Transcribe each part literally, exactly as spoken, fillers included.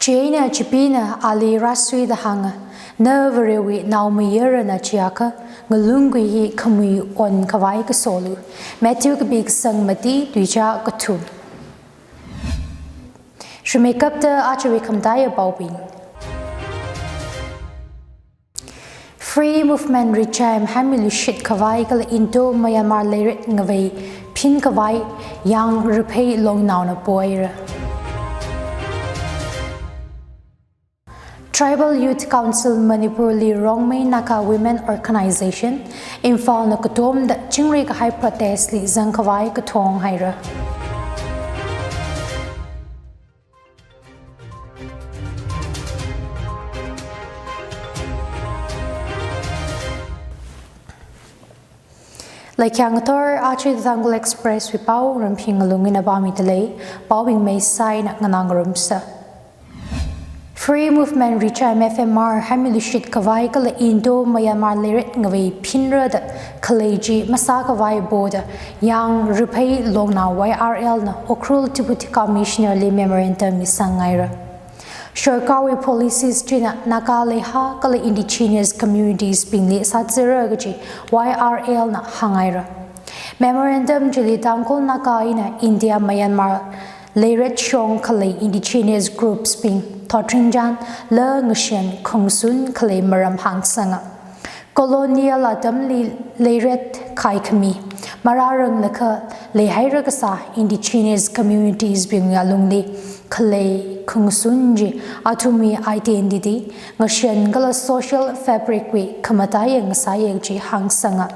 Chieina Chipeena ali rāsuida hānga, na Varewui naomayarana chiakha, ngalung kui hi khamui onkhavai kasolu. Matthew kapi kasang mati, tuicha kathum. Rimeikapta ajawui khamataiya paobing. Free Movement Richaim haimiluishit khavai kala Indo-Myanmar leiret ngavei phinkhavai Yang Ruphei Longnaona poira. Tribal Youth Council Manipur li Rongmei Naga Women Organization, Imphal na katomda chingri kahai protest li zangkhavai kathong haira. Laikyang athor achi Tangkhul Express wui pao ramphing ngalungina pāmida lei, paobing mei saina nganā ngarumsa. Free Movement Richaim F M R haimiluishit khavai kala Indo-Myanmar leiret ngavei phinra da khalei chi masākhavai boda Yang Ruphei Longnao Y R L na Ukhrul Deputy Commissioner li memorandum misang haira. Sorkarwui policies china Naga Leha kala indigenous communities bingli sāzara kaji Y R L na hānghaira. Memorandum chili Tangkhul Naga eina India Myanmar leiret shong khalei indigenous groups bing thotrinchān la ngashan khangsun khalei maram hāngsanga. Colonial atamli leiret khaikhami marāranglakha leihaira kasā indigenous communities bingwui alungli khalei khangsun chi athumwui identity, ngashan kala social fabric wui khamataiya ngasāya kaji hāngsanga.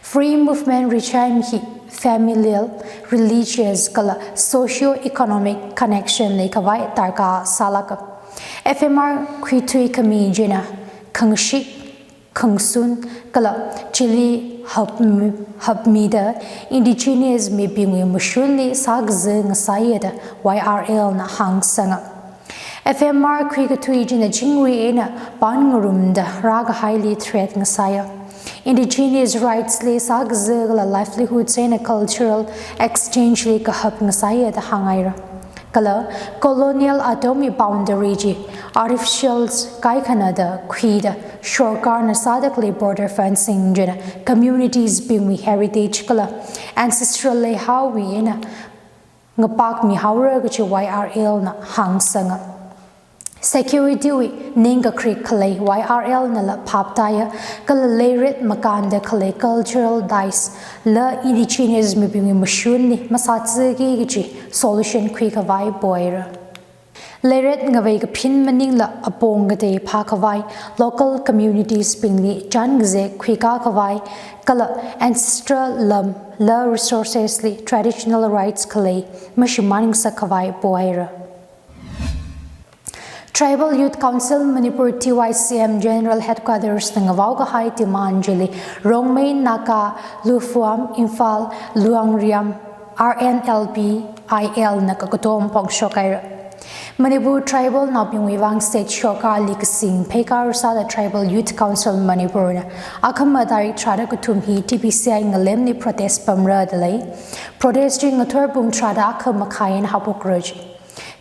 Free Movement Richaim hi familial, religious kala socio-economic connection leikhavai darkar sālāka. F M R khuithui khami china khangashik, khangsun kala chili hapmi, hapmida indigenous mibingwui mashunli sākaza ngasāya da Y R L na hāngsanga. F M R khuikathui china chingri eina pānngarumda rākahaili threat ngasāya. Indigenous rights li sākaza kala livelihoods eina cultural exchange li kahap ngasāya da hānghaira. Kala colonial atamwui boundary chi artificial kaikhana da khuida sorkarna sāda khalei border fencing china communities bingwui heritage kala ancestral leihaowui eina ngapakmihaora kaji Y R L na hāngsanga. Security wui ningkakrik khalei Y R L nala phaptaiya, kala leiret makānda khalei cultural ties la indigenous mibingwui mashunli masāzaki kaji solution khuikhavai poira. Leiret ngavei kaphin maningla apong katei phākhavai, local communities bingli chān kazek khuikakhavai, kala ancestral lam la resources li traditional rights khalei mashimān ngasakkhavai poira. Tribal Youth Council Manipur T Y C M General Headquarters na ngavao kahai demand chili Rongmei Naga Lufuam Imphal Luangriam R N L B I L na kakatom phongshok haira. Manipur tribal naobingwui vang state sorkarli kasing pheikar sāda Tribal Youth Council Manipur na akhama tarik tharāda kathum hi T B C I ngalemli protest pamra da lei. Protest chi ngathor pung tharāda akha makhai eina haophokkra ji.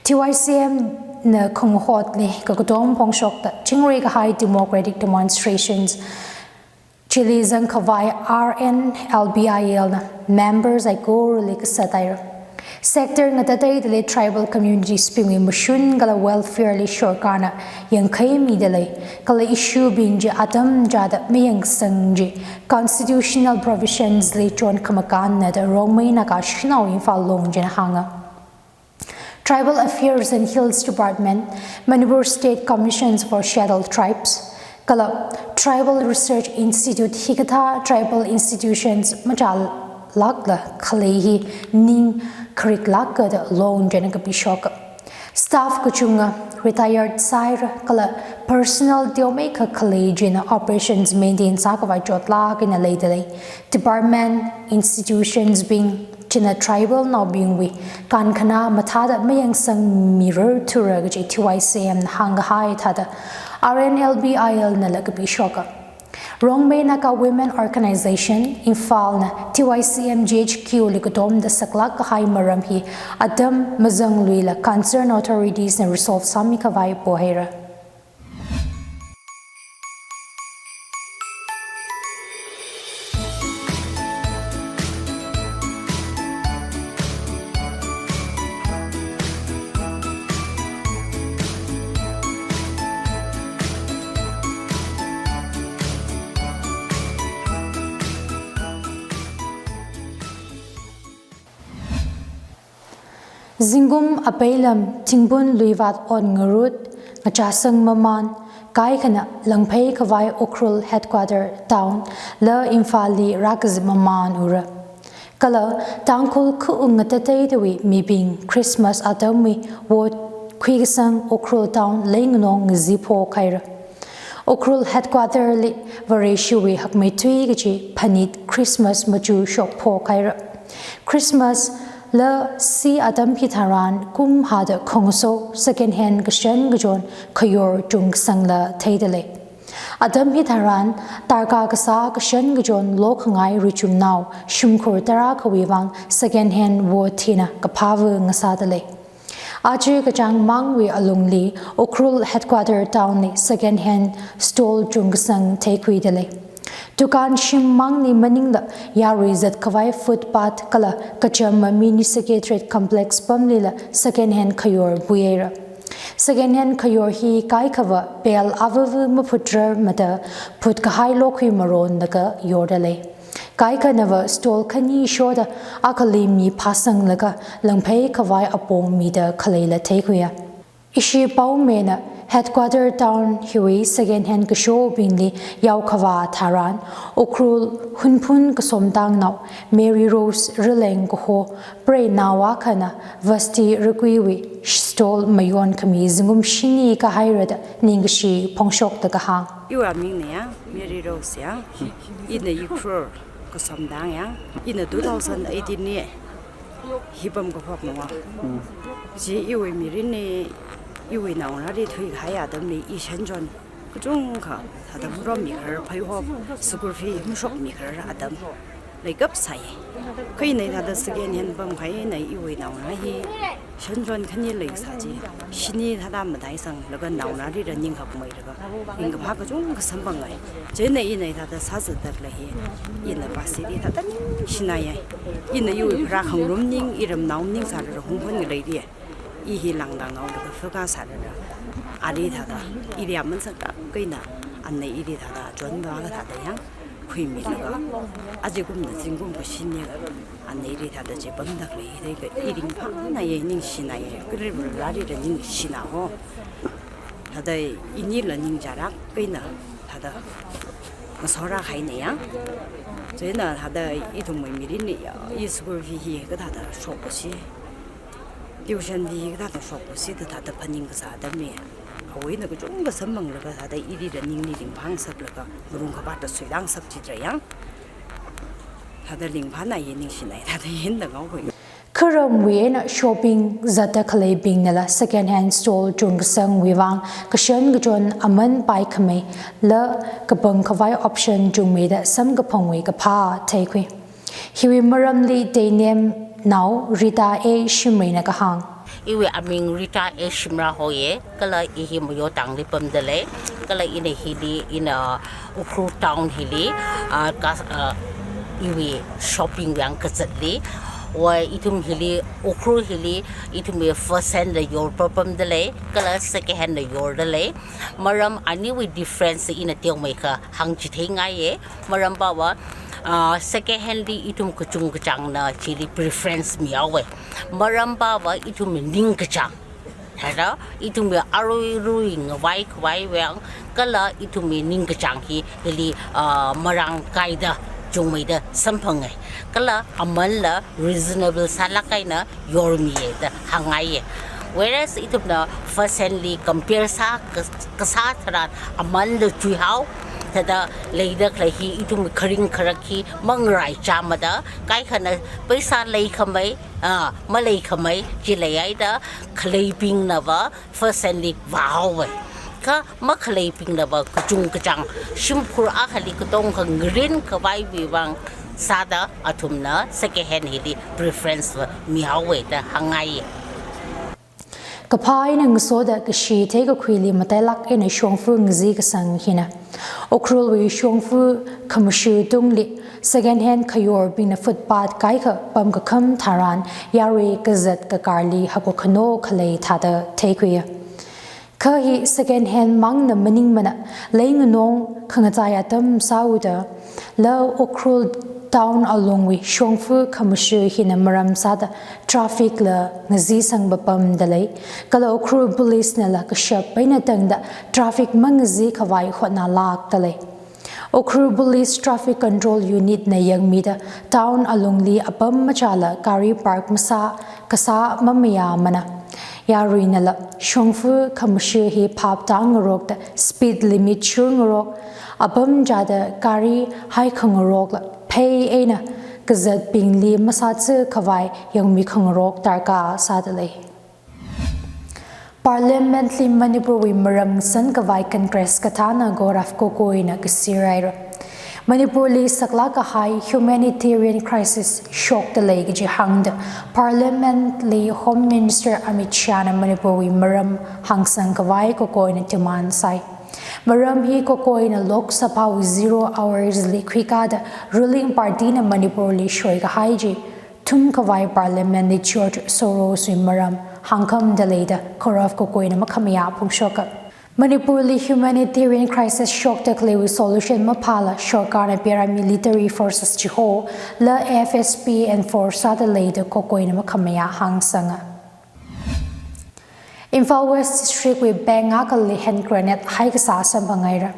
T Y C M na khangahotli kakatom phongshokta chingri kahai democratic demonstrations chili zangkhavai R N L B I L na members saikorali kasat haira. Sector ngatateidali tribal communities bingwui mashun kala welfare li sorkarna yangkhaimida lei, kala issue bing chi atam chāda mayangsang chi constitutional provisions li chon khamakānna da Rongmei Naga Shanao Imphal Long china hānga. Tribal Affairs and Hills Department, Manipur State Commissions for Scheduled Tribes, kala Tribal Research Institute hikathā tribal institutions machālākla khalei hi ningkariklāka da Long china kapishoka. Staff kachunga retired sāhaira kala personnel teomeikha khalei china operations maintain sākhavai chotlāk eina leida lei. Department, institutions bing china tribal naobingwui kankhanā mathāda mayangsangmirarthura kaji T Y C M na hāngkahai thāda R N L B I L nala kapishoka. Rongmei Naga Women Organization, Imphalna T Y C M G H Q li katomda saklāk kahai maram hi atam mazangluila concerned authorities na resolve sāmi khavai pohaira. Zingkum apeilam Thingphun Luivat ot ngarut, ngachāsang mamān, kaikhana langphei khavai Ukhrul headquarter town la Imphalli rākazip mamān ura. Kala Tangkhul khu-ung ngatateitawui mibing Christmas atamwui vot khuikasang Ukhrul town leinganong ngazi phokhaira. Ukhrul headquarter li Vareshiwui hakmeithui kachi phanit Christmas machu shok phokhaira. Christmas la si atam hitharan kum hada khongso second hand kashan kachon khayor chungkasangla theidalei. Atam hitharan tarka kasā kashan kachon lokhangai ruichumnao shimkhur tarākhawui vang second hand vot hina kaphāva ngasādalei. Aja kachāng mangwui alungli Ukhrul headquarter town li second hand stall chungkasang theikhuidalei. Dukan shim mangli maningla yarui zat khavai footpath kala kacham mami Nishikhi Trade Complex pamlila second hand khayor buihaira. Second hand khayor hi kaikhava bell avava maphutrar mada phut kahai lokhui maron laga yordalei. Kaikhanava stall khani shoda akhali mi phasanglaga langphei khavai apong mida khaleila theikhuiya. Ishi paomena headquarter town hiwui second hand kashobingli yaokhavā tharan, Ukhrul Hunphun kasomtangnao Mary Rose Rileng kaho preinao akhana Vasti Rakuiwui stall mayon khami zingkum shini kahaira da ningkashi phongshokda kahāng. Iwui aming na ya, Mary Rose ya. Ina Ukhrul kasomtang ya. Ina two thousand eighteen li hi pamkaphok nawa. Chi iwui mirinli, iwui naongarāli thuikahai atamli i shanchon kachungkha thāda murommi kharar, pheihop, school fee mashokmi kharar atam leikap sāya. Kha ina thāda second hand pamkahai ina iwui naongarā hi shanchon khani leisā chi, shini thāda mataisanglaga naongarāli ra ninghakmeilaga ringkaphā kachungkha samphangai. Chieina ina thāda sāzatdalei hi, ina pasi di thāda ningshinaya. Ina iwui pharā khangarum ning, iramnao ning sālaga hunghon ngalei di. I hi langdang ngaolaga focus sālaga, ali thāda, ili aman sāda kaina, anna ili thāda, chonva kathāda yang khuimilaga, aja kumna zingkum kashini, anna ili thāda chi pamdalei, hithākha i ringphānaya, ningshinaya, kha rirarāli ra ningshina ho. Thāda inila ningchārak kaina, thāda ngasorākahaina ya. Chieina thāda ithumwui mirinli ya, i school fee hi kathāda shokkashi, tuition fee hi kathāda shokkashi da thāda phaning kasā atamli, awui eina kachungkha samphanglaga thāda ili ra ningli ringphāngasaklaga, marung kapata suirangasak chitra yang. Thāda ringphānaya, ningshinaya, thāda hina ngaokhui. Kharamwui eina shopping zatda khaleibingnala second hand stall chungkasangwui vang kashan kachon aman paikhamei, la kapangkhavai option chungmeida samkaphangwui kaphā theikhui. Hiwui maramli Teinemnao Rita A Shimrayna kahāng. Iwui aming Rita A Shimray hoya, kala i hi Mayo tangli pamdalei, kala ina hili, ina Ukhrul town hili, ah, kas-, ah, iwui shopping yang kazatli, wa ithum hili, Ukhrul hili, ithumwui first hand la yor papamdalei, kala second hand la yordalei. Maram aniwui difference ina teomeikha hāngchitheingaiya. Maram pava, ah, second hand li ithum kachungkachāngna chili preference mihaowa. Maram pava ithumwui ningkachāng, thāda ithumwui aruirui ngavai khavai vang, kala ithumwui ningkachāng hi hili, ah, marāngkaida chungmeida samphangai. Kala amanla reasonable sālāk eina yormiya da hāngngaiya. Whereas ithumna first hand li compare sā kas-, kasā tharan amanla chuihao, thāda leida khalei hi ithum kharing kharak hi mangaraichāmada, kaikhana paisa leikhamei, ah, maleikhamei chi leihaida, khaleibingnava first hand li vāhaowa. Kha makhaleibinglava kachungkachāng shimkhur akhali katonga ngarin khavaiwui vang sāda athumna second hand hili preference va mihaowa da hāngngai. Kaphā eina ngasoda kashi theikakhuili matailāk eina shongfa ngazi kasang hina. Ukhrulwui shongfa khamashu tungli second hand khayorbingna footpath kaikha pamkakham tharan yarui kazat kakarli haokakhano khalei thāda theikhuiya. Kha hi second hand mangna maningmana, leinganong khangatei atam sāhaoda, la Ukhrul town alungwui shongfa khamashu hina maram sāda traffic la ngazi sangpapamda lei, kala Ukhrul police nala kashap eina tangda traffic mangazi khavai hotnalākda lei. Ukhrul Police Traffic Control Unit na yangmida town alungli apam machāla gari park masā kasā mamayāmana. Yaruinala shongfa khamashu hi phaptā ngarokda speed limit shur ngarok, apam chāda gari haikhangarokla phei eina kazatbingli masātsi khavai yangmi khangarok darkar sāda lei. Parliament li Manipur wui maram san khavai Congress kathāna Gaurav Gogoi na kasirai ra. Manipur li saklāk kahai humanitarian crisis shokda lei kaji hāngda Parliament li Home Minister Amit Shah na Manipur wui maram hāngsang khavai Gogoi na demand sāi. Maram hi Gogoi na Lok Sabha wui zero hours li khuikāda ruling party na Manipur li shoi kahai chi thum khavai Parliament li George Soros wui maram hāngkhamda leida Gaurav Gogoi na makhamayā phongshoka. Manipur li humanitarian crisis shokda khaleiwui solution maphāla sorkarna paramilitary forces chiho la F S P enforce sāda leida Gogoi na makhamayā hāngsanga. Imphal West District wui bank akhali hand grenade haikasā samphangaira.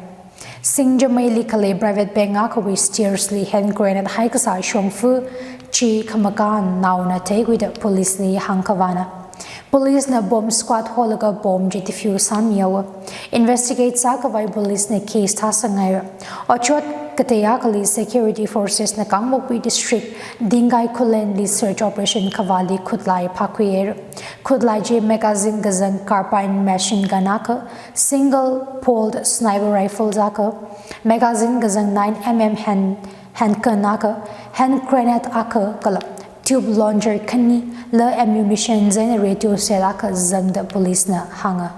Singjameili khalei private bank akhawui stairs li hand grenade haikasā shongfa chi khamakān naona theikhuida police li hāngkhavana. Police na bomb squad holaga bomb chi defuse sāmihaowa. Investigate sākhavai police na case thāsangngaira. Ochot katei akhali security forces na Kangpokpi District Dingkai Khullen li search operation khavāli khutlai phākhuihaira. Khutlai chi magazine kazang carbine machine gun akha, single bolt sniper rifles akha, magazine kazang nine M M hand, handgun akha, hand grenade akha kala tube launcher khani la ammunition eina radio set akha zangda police na hānga.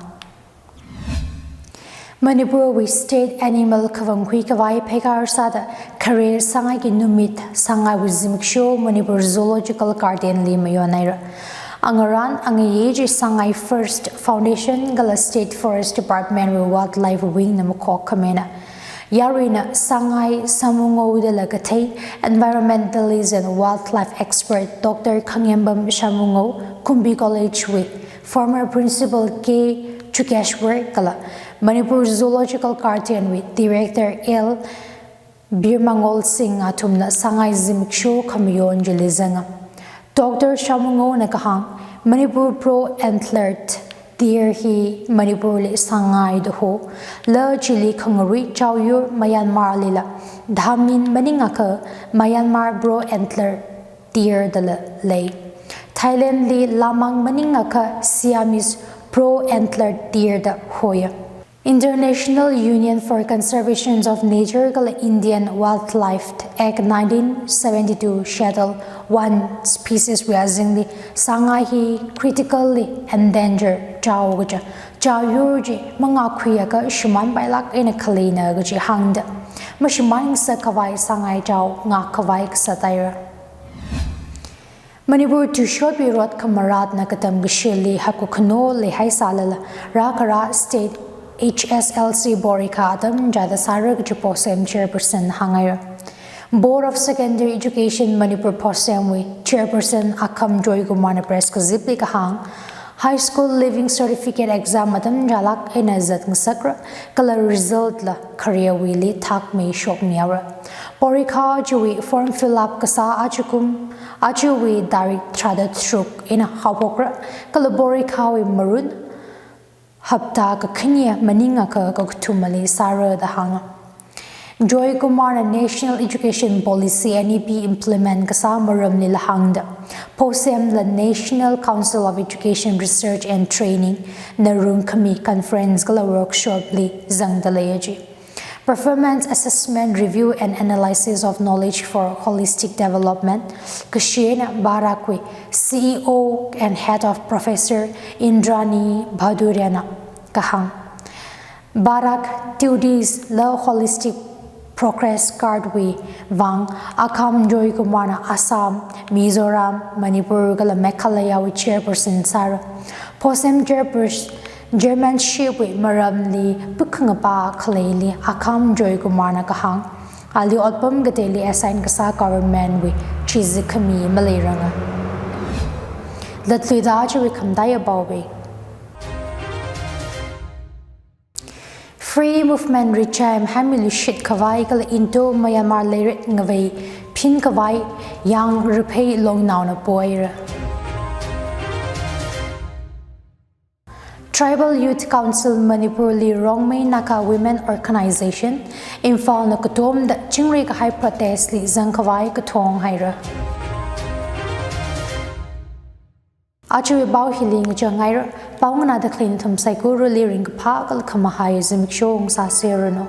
Manipur wui state animal khavang khuikhavai pheikar sāda khare Sangaiki Numit Sangaiwui zimiksho Manipur Zoological Garden li mayonhaira. Angarān angayi chi Sangai First Foundation kala State Forest Department wui Wildlife Wing na makhok khamena. Yaruina Sangai Samungou dala kathei environmentalist and wildlife expert Doctor Khangembam Shamungou, Kumbi College wui former principal K Chukeshwar kala Manipur Zoological Garden wui director L Birmangol Singh athumna Sangai zimiksho khamayon chili zanga. Doctor Shamungou na kahāng, Manipur pro antlered deer hi Manipur li Sangai da ho, la chili khangarui chaoyur Myanmar lila Dhamin maningakha Myanmar pro antlered deer dala lei. Thailand li Lamang maningakha Siamese pro antlered deer da hoya. International Union for Conservation of Nature kala Indian Wildlife Act nineteen seventy-two Schedule one species wui azingli Sangai hi critically endangered chao kaja chaoyur chi mangakhuiakha shimānpailāk eina khaleina kaji hāngda mashimān ngasakkhavai Sangai chao ngakkhavai kasā taira. Manipur tuishotwui rot khamaratna katam kashili haokakhano leihaisālala rākhara state H S L C porikha atam chāda sāra kaji POSEM chairperson hāngngaira. Board of Secondary Education Manipur POSEM wui chairperson Akham Joykumar na press kazipli kahāng, high school leaving certificate exam atam chālāk eina zatngasakra kala result la kharewuili thakmeishokmihaora. Porikha chiwui form fill up kasā ajakum, ajawui tarik tharāda tharuk eina haophokra kala porikhawui marun hapta kakhane maningakha kakathumali sāra da hānga. Joy Kumar na National Education Policy, N E P, implement kasā maramli hāngda, POSEM la National Council of Education Research and Training na rungkhami conference kala workshop li zangda leiya ji. Performance Assessment, Review and Analysis of Knowledge for Holistic Development, kashena BARAC wui C E O and Head of Professor Indrani Bhaduria na kahāng. BARAC duties la Holistic Progress Card wui vang Akham Joy Kumar na Assam, Mizoram, Manipur kala Meghalaya wui chairperson sāra. POSEM chairperson, chairmanship wui maramli pukhangapa khaleili Akham Joy Kumar na kahāng, ali otpam kateili assign kasā government wui chizikhami maleiranga. Latluida chiwui khamdai apao wui. Free Movement Regime haimilu shitkhavai kala Indo-Myanmar leirit ngavei phinkhavai Yang Ruphei Longnaona poira. Tribal Youth Council Manipur li Rongmei Naga Women Organization, Imphal na katomda chingri kahai protest li zangkhavai kathong haira. Achiwui pao hili ngachang ngaira, pao nganāda khalei nathum saikorali ringkaphā kala khamahai zimiksho ungsāseranu.